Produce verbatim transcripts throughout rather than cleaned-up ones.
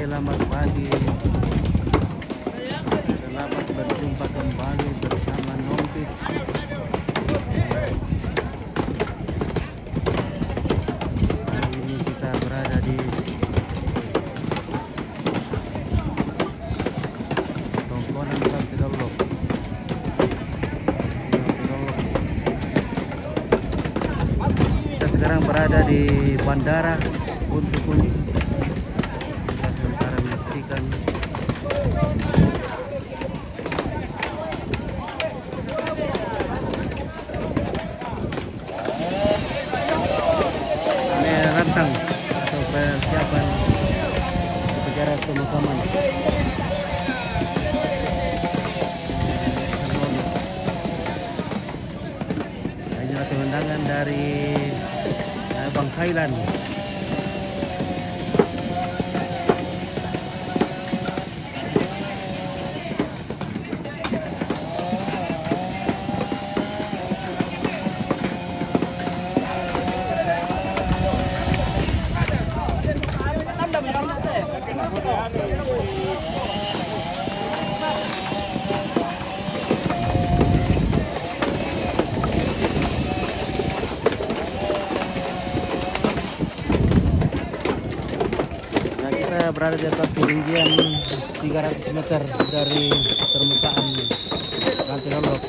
Selamat pagi. Selamat berjumpa kembali bersama Nompit. Kali ini kita berada di Tongkonan Kante Dollok. Kita sekarang berada di Bandara Buntu Kuning. Kita sementara menyaksikan. Ini rantang atau persiapan upacara pemakaman. Ini pemandangan dari, eh, Bangkailan. Nah, kita berada di atas ketinggian tiga ratus meter dari permukaan Kante Dollok.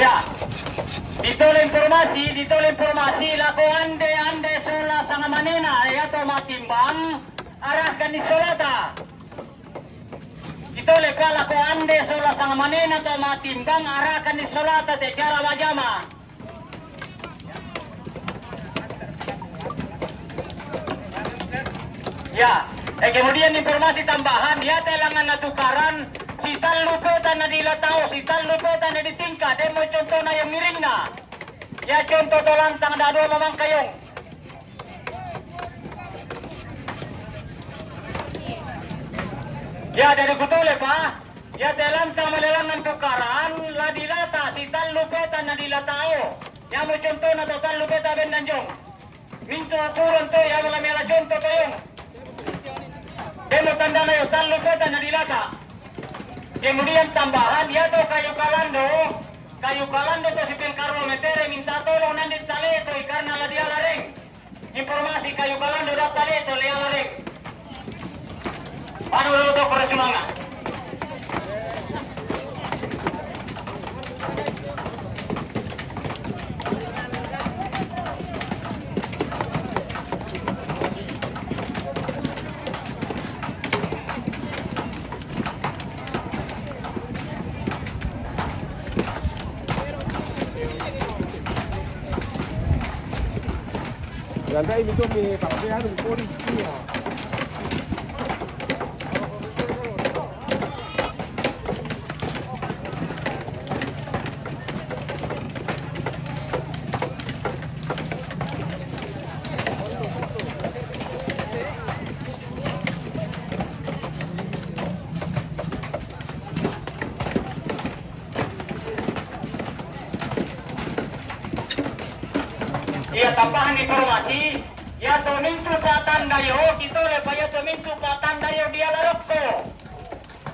Ya. Ditole informasi, ditole informasi, lako ande, ande sola sanga manena, yato matimbang, arahkan di solata. Ditole ka lako ande sola sanga manena to matimbang, arahkan di solata te cara bajama. Ya, eh, kemudian informasi tambahan, ya, telangan na tukaran, si tallu peta na dilatao, si tallu peta na ditingka, demo contohna yang miringna. Ya, contoh to lantang da dua mamangkayong. Ya, dari kutole pa. Ya, telanta malelangan tukaran, la dilata, si tallu peta na dilatao. Ya, mo contohna to tallu peta bendanjong. Mintu ukuran to, ya, mo la mela contoh to yong. Demo tandana yo tallu peta na dilata. Kemudian tambahan, ya to kayu kalando. Kayu kalando to sipil karlo metere minta tolong nandit tale to ikarna la diala reng. Informasi kayu kalando data leto leala reng. Anu lo to para sumanga. Landai mi to mi pake anu mi pori. Iya. Iya, tambahan informasi, ya to mintu patanda yo, kito lepa ya to mintu patanda yo dia larokko.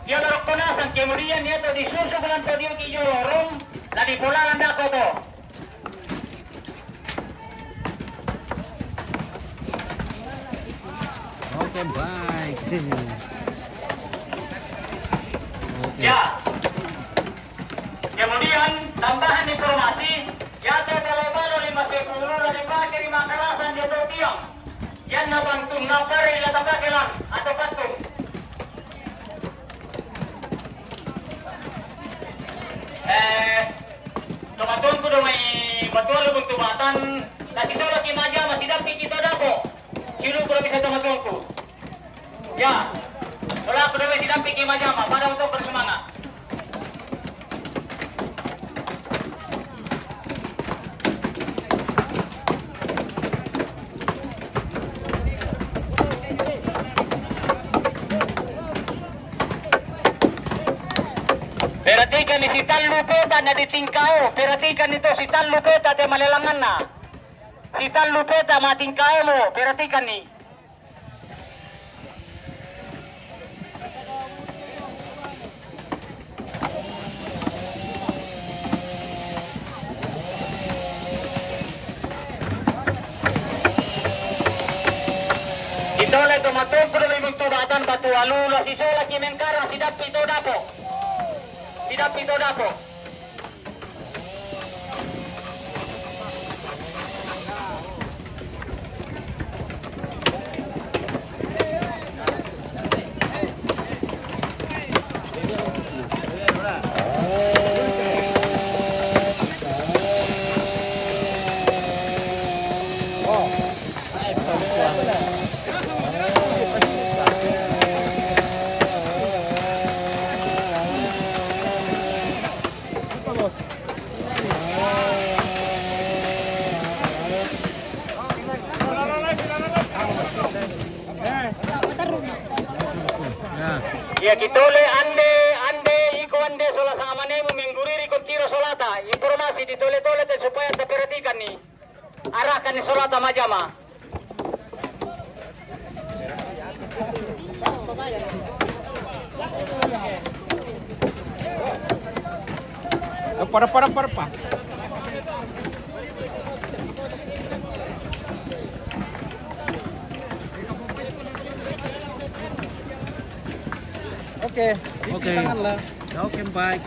Dia larokko nasang, kemudian ya to disusuk nanto dio ki jo lorong, na di pola landako to. Oke, baik. Oke. Ya. Kemudian, Tambahan informasi, yatu balo-balo lima sepuluh la dipake ri makkarasan ri oto tiang. Yanna bantungna pare la tapake lan atau patung. Eh, tomatuangku domai matualu buntu Batan, la sisolaki majama sidampiki to dapo. Siulukku la bisa tomatuangku. Ya, sola aku domai sidampiki majama, pada untuk bersemangat. Perhatikan ni sitallu peta na ditingkao, perhatikan ni to sitallu peta te malelanganna. Sitallu peta matingkaomu, perhatikan ni. Itole tomatuangku domai buntu Batan batu alu la sisolaki mengkarang sidappi to dapo. Sidappi to dapo. Iya, kitole ande, ande, iko ande sola sangamanemu mengguriri kontiro solata. Informasi ditole-tole te supaya taperhatikan ni. Arahkan ni solata majama. Para, para, para, pa. Oke, oke. Tangan lah. Oke, baik.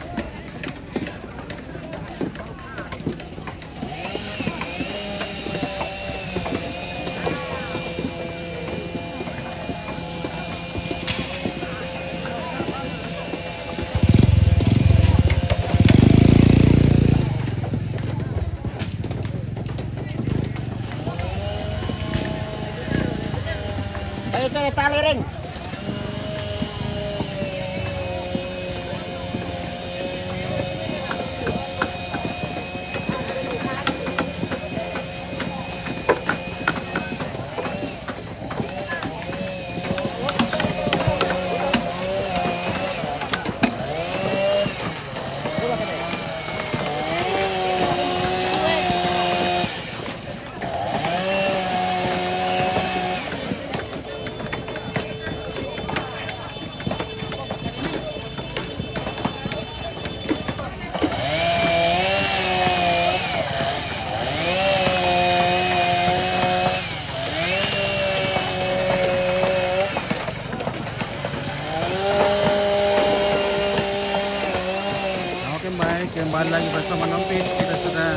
Ayo, tarik, tarik, Ring. Oke, baik, kembali lagi bersama Nompit. Kita sudah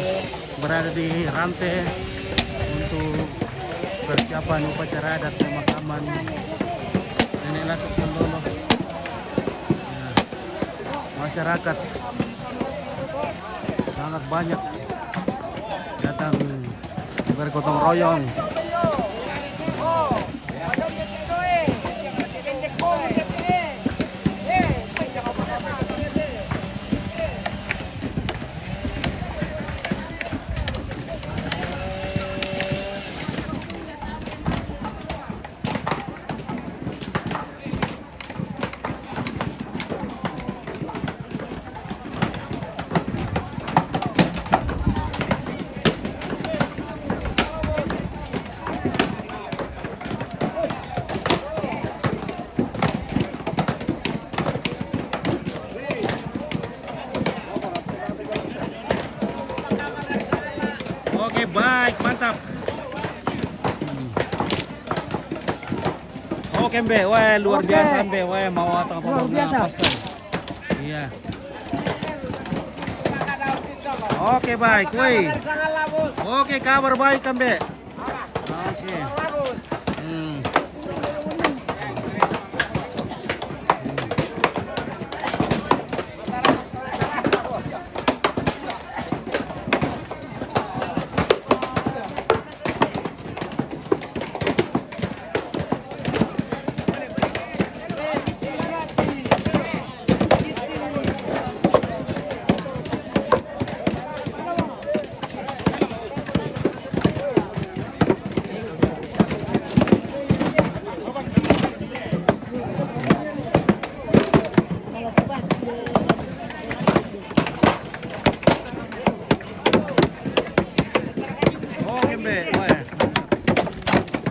berada di Rante untuk persiapan upacara adat pemakaman Nenek Lasuk Sandolo. Ya, masyarakat sangat banyak datang bergotong royong. Oke, baik, mantap. Oke, Mbe, weh, luar biasa, Mbe, weh, mau atau apa? Luar biasa. Iya. Oke, baik. Woi. Oke, kabar baik, Kambe. Oke. Hmm. Oke, Mbe. Wah.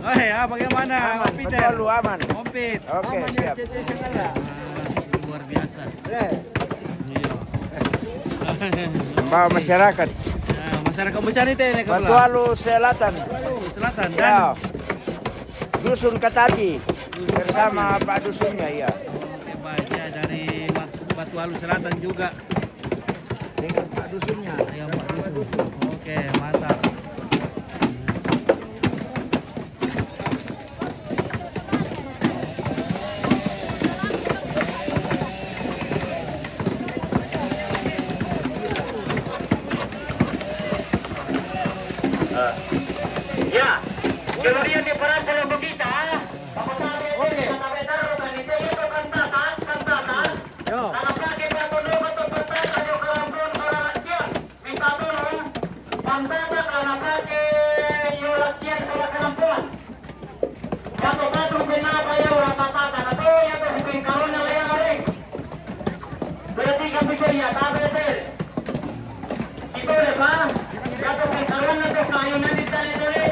Oke, ya, bagaimana, Om Peter? Betul, aman. Om Pit. Oke, siap. Ah, luar biasa. Iya. Membawa masyarakat. Ya, masyarakat besar itu ini, Kepala. Batualu Selatan. Selatan, ya. Dan Dusun Katati. Dusun bersama Katati. Pak Dusunnya, ya. Oke, baik. Ya, dari Mat-, Batualu Selatan juga. Dengan Pak Dusunnya. Iya, Pak Dusun. Oke, mantap. Ya, kemudian di perang kelompok kita, oke. Yo. Minta tolong, pantata kalau pakai yo latihan salah kerampuan. Satu-satu kenapa ya orang tatata, atau ya tu si pengkarona lea lari. Berarti kan bisa ya, tak betul. Itu ya, Pak. Ya tu pengkarona tu kayu nanti tali-tali